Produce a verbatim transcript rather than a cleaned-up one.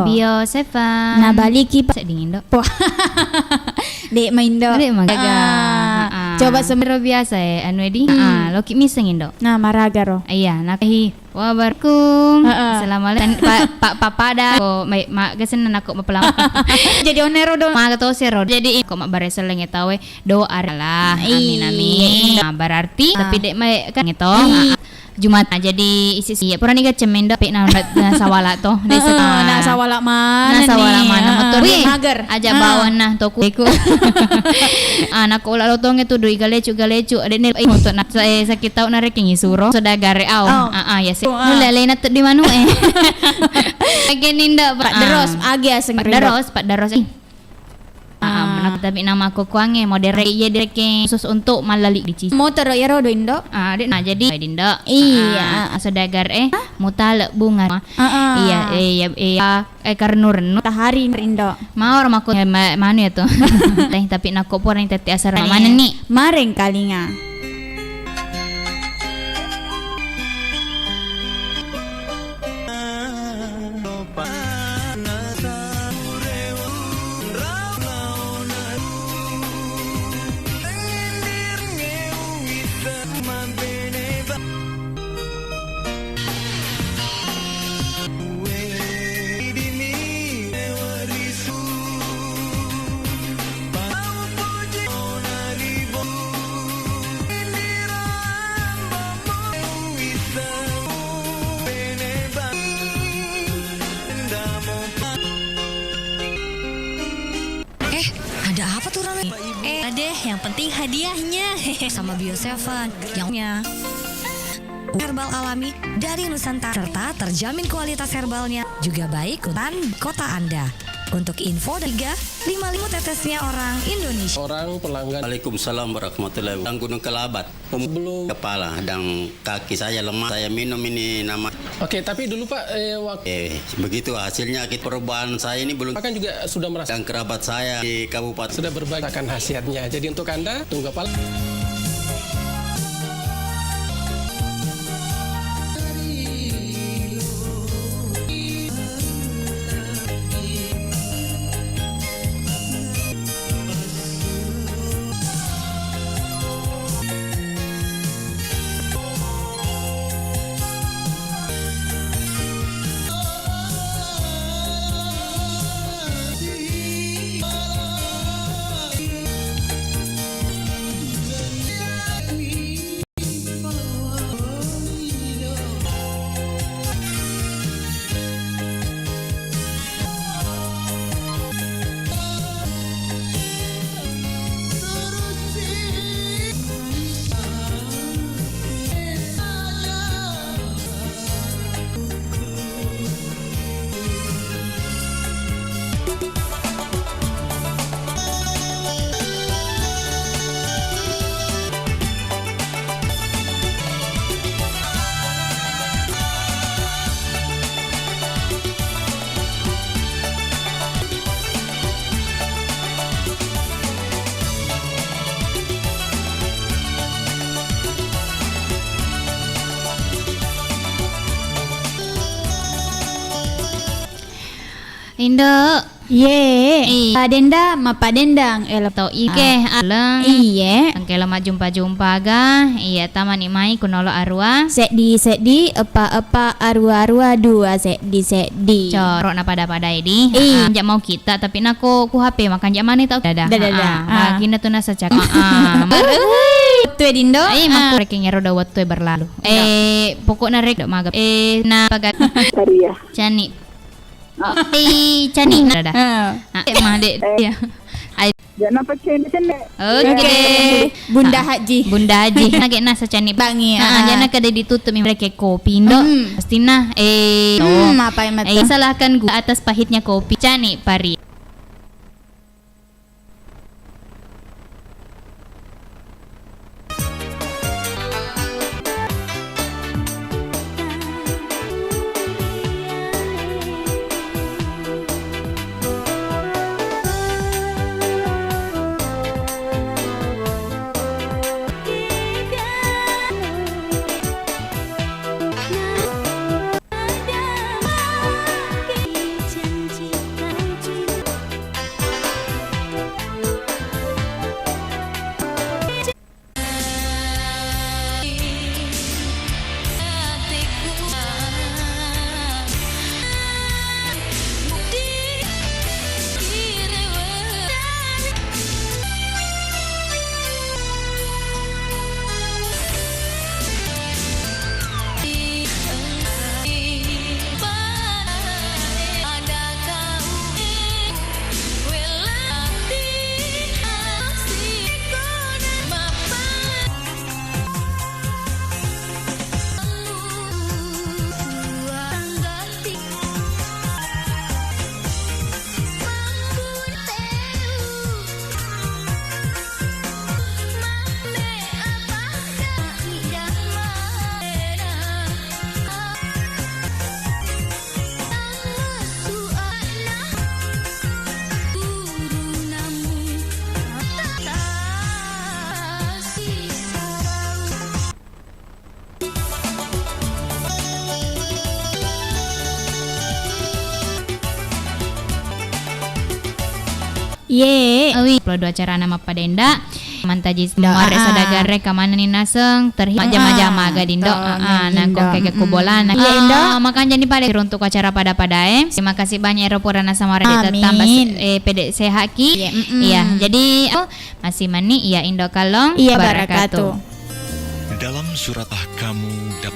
Pio Sevan. Nabaliki, Pak. Sedding, Indo. Po. Dek ma, Indo. Dek ma gaga. Ah. Ah, ah. Coba sem- Ro biasa, eh, anu, Edi. Mm-mm. Ah, loki misseng, Indo. Nah, maraga ro. Iya, nah, hi. Wabarakum. Heeh. Assalamualaikum. Pa, pa, papada. Ko, ma, ma, gasen nako mapelama. Jadi onero do. Maga to sero. Jadi ko mabbare selleng e tau e. Doa lah. Amin, amin. Iya. Nah, berarti, ah, tapi dek ma, kan, gitu. Iya. Ah. Jumat. Nah, jadi isi, iya, purani gaceng mendo, pe na, na sawala to. Desa. Heeh, na sawala mana nih? Na sawala mana? Heeh, motor. Wih, mager. Aja bawa nah, toku. Ah, nako ula lotonge tu dui galecu, galecu. Adek ne, eh, motor na, sa-, eh, sakit tau na reking isuro. Sodagare au. Oh. Ah, ah, ya se. Oh, ah. Mulle alena tu di manu, eh. Age ninda, Pak. Pak Deros, age aseng Pak Deros, Pak Deros. Ah, ah, tapi nama kokoangnge modere, iya, direkeng khusus untuk mallali dici. Motor iyaro do, Indo? Ah, dek, nah, jadi, Indo. Iya. Ah, saudagar, eh, mutale bunga. Ah, ah. Iya, eh, iya, iya, eh, karenu-renu. Matahari, Indo. Mawar mako, eh, ma-, manu ya tuh. Teh, tapi nako pura ni tete asar mana ni? Mareng kalinga. Eh, ada apa tuh rame? Eh, ada deh, yang penting hadiahnya. Sama Bio Seven, yang punya herbal alami dari Nusantara, serta terjamin kualitas herbalnya juga baik untuk kota Anda. Untuk info, tiga lima lima tetesnya orang Indonesia. Orang pelanggan. Waalaikumsalam warahmatullahi wabarakatuh. Gunung Kelabat. Pem-, belum. Kepala dan kaki saya lemah. Saya minum ini nama. Oke, tapi dulu, Pak, eh, waktu. Eh, begitu hasilnya, kita, perubahan saya ini belum. Bahkan juga sudah merasa. Dan kerabat saya di kabupaten. Sudah berbagi akan khasiatnya. Jadi untuk Anda, tunggu apa lagi? Indo. Ye. Ih. Padenda, mapadendang, elo. To ike, ah, aleng. Iye. Engke lo majjumpa-jumpa ga. Iya, tamani mai kunolo arua. Seddi, seddi, eppa, eppa, arua, arua, dua, seddi, seddi. Coro na pada-pada edi. Ih. Ah, jaq mau kita, tapi nako ku H P makan jaq mani tau. Dadah. Dadah, dadah. Ah, ah. Baginda tu nasa cak. Ah, ah. Wettu e dindo. Eh, mako rekeng ero da wettu e berlalu. Iya. Eh, pokokna rek dok maga. Eh, na pagat. Cani. Ah. Eh, cani. Dadah. Ah. Ah, eh, ma, dek. Eh. Iya. Ai. Jangan pakai ini, Cende. Oke. Oke. Bunda Haji. Bunda Haji. Nage nasa cani. Bangi, ah, ah. Jana kada ditutup mi mereka kopi, Indo. Hmm. Pastina, eh, hmm, oh. Apa yang mata? Eh, salahkan gula atas pahitnya kopi. Cani, pari. Ye. Awi, upload acarana mappada Inda. Mantaji muare sadagarre kamanani naseng terhi majama-jama aga dindo. Ah, nangko kege kubola na. Iya, Indo. Makanja ni pada runtuk acara pada-padae. Terima kasih banyak ero purana samare ditetamba eh pede sehat ki. Iya, jadi oh, masih mani iya Indo Kalong. Iya, barakatuh. Dalam surat ah kamu dapat